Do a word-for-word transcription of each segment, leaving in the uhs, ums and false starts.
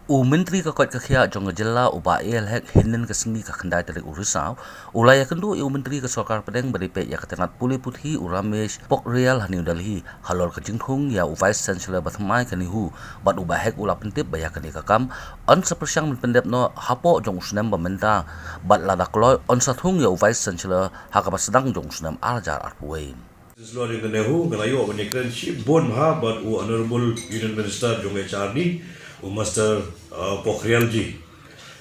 U Myntri ka koit ka khiah jong ka jylla u Bah A L Hek hynnin ka sngi ka khyndai tarik u Risaw, u la ïakynduh ïa u Myntri ka sorkar pdeng ba dei peit ïa ka tnat pule puthi u Ramesh Pokhriyal ha New Delhi, halor ka jingthung ïa u Vice Chancellor ba thymmai ka NEHU, bad u Bah Hek u la pyntip ba ïa kane ka kam yn sa pyrshang ban pyndep noh hapoh jong u snem ba mynta, bad lada kloi yn sa thung ïa u Vice Chancellor ha kaba sdang jong u snem ar hajar arphew wei. Chancellor jong ka NEHU, nga la ïoh ban ïakren shibun bha bad u Honorable Union Minister jong ka H R D, u Master, uh, Pokhriyal ji.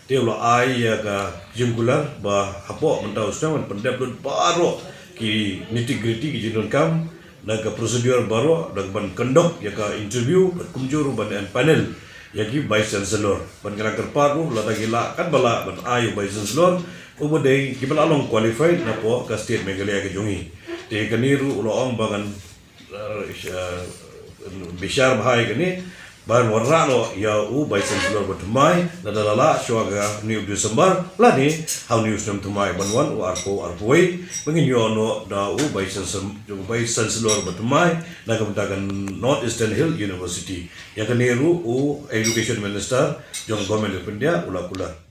Te u la ai ïa ka jingkular ba hapoh mynta u snem yn pyndep lut baroh ki nitty gritty ki jingdonkam na ka procedure baroh, da ka ban conduct ïa ka interview bad kumjuh ruh ban empanel ïa ki Vice Chancellor. Ban kyrpad ruh lada ki lah, katba lah ban ai u Vice Chancellor uba dei kiba lah long qualified napoh ka state Meghalaya ka jong ngi. Te kane ruh u la ong ba ngan, uh, bishar bha ïa kane, ban wanrah noh ïa u Vice Chancellor ba thymmai, lada la lah shuwa kane u December lane ha une u snem thymmai ban wan u arphew arphew wei, ba ngin ïoh noh da u Vice Chancellor, Vice Chancellor ba thymmai na ka bynta ka North Eastern Hill University. Ïa kane ruh u Education Minister jong Government of India u la kular.